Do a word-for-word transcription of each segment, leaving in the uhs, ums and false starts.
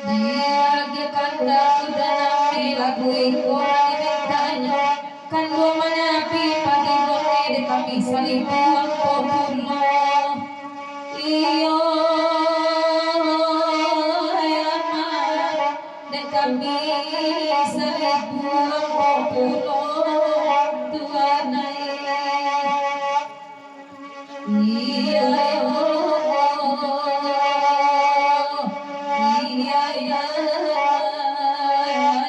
Diagiahkan daku dan ambil lagu iko dimintanyo. Kanduang manyapi padi gone di kami salibu ampo puluah. Iyo, iyo, di kami salibu ampo puluah, Tuhan ai. Iyo, iyo, iyo,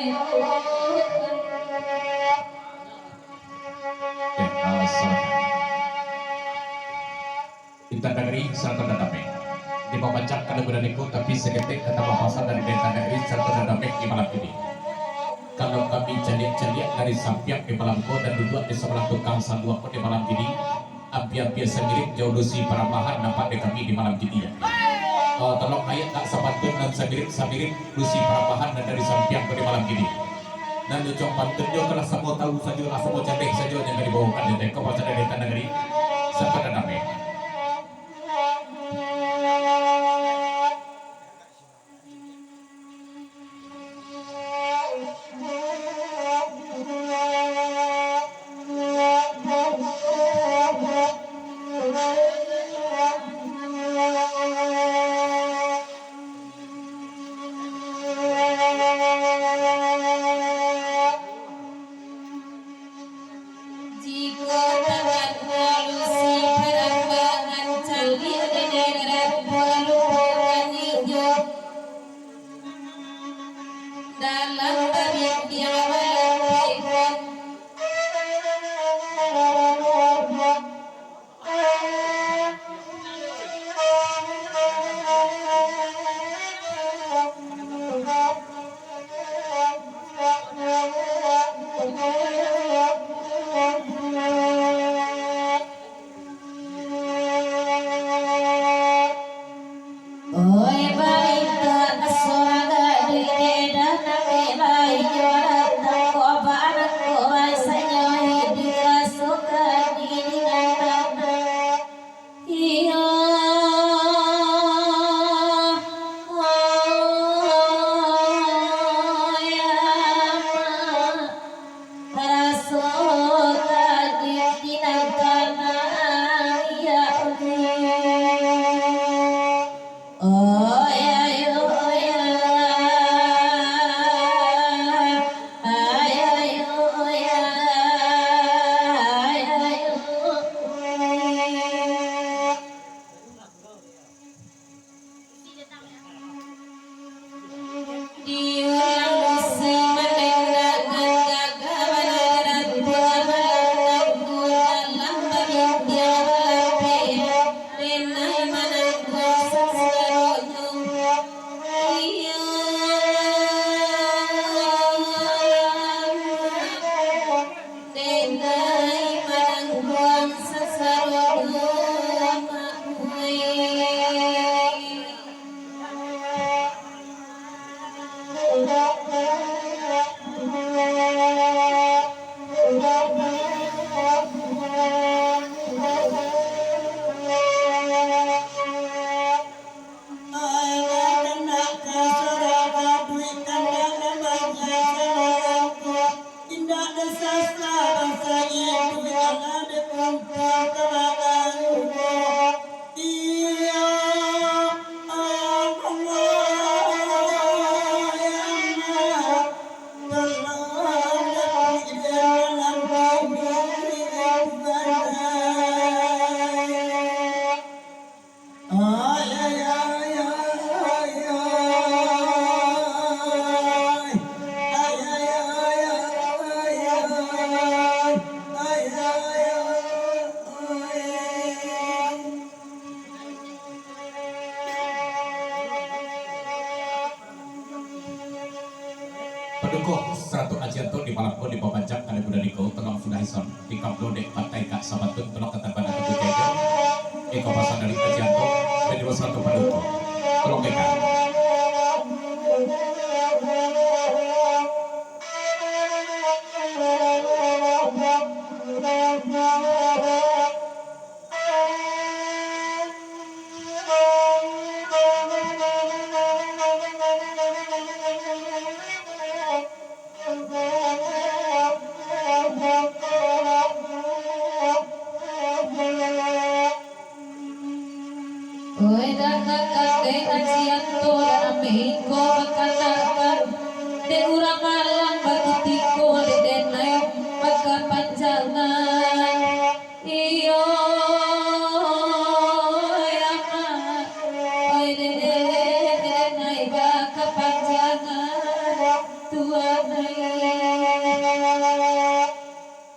iyo. Oke, ah, salam. Intan Nagari sarato nan damai. Dipabacakkan lagu nan iko, tapi saketek ka tambah pasan dari Intan Nagari sarato nan damai di malam kini. Kalau kami caliak-caliak dari sampiang di malam ko dan duduak di sabalah tukang sanduak ko di malam kini, ampia-ampia samirip jo Lusi Parambahan nampak di kami di malam kini, ya. Eh, tolong ayat nak sapantun nan samirip-samirip Lusi Parambahan nan dari sampiang ko di malam kini. Nan lucu pantunnyo kan lah samo tahu sajo, lah samo candeh sajo, jan dibawokan jo teko pasal dari Intan Nagari. Sampai nan damai. Jikok tangan Lusi Parambahan caliak di daerah bulu banyinyo, dalam babimbiang malam. Oi, balintak ka surga, duit edah nan lai jo datang, ko barang ko basanyo, dirasokan di nan tanah. Iyo, oi, ama. Raso tajik di nan tanah, ya Allah. Oh, ya, yo, ya. Ay, ay, oh, ya. Ay, ay, oh, ya. Denai manangguang sasaronyo, Mak Kuwai. Paduko sarato Aji Anto di malam ko dipabanjak ka lagu dari ko, tolong sudah ison. Tingkap dodek pantai kak sabatun, tolong kataban atau bujajo. Iko pasan dari Aji Anto, dan dua sarato paduko. Tolong eka. Oih, dakak dek Aji Anto, dalam mingko bakanakan, dek urang malang bakutiko, dek denai bakapanjangan. Iyo, ya, Mak. Oih, dek, dek, dek, dek, nai bakapanjangan, Tuan ai.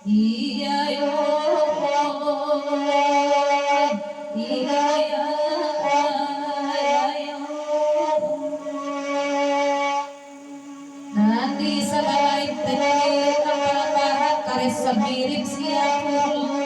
Iya, yo. Iya, ya, ya, yo. Nan di sabalai tadi, nan parambahan kareh samirip siang.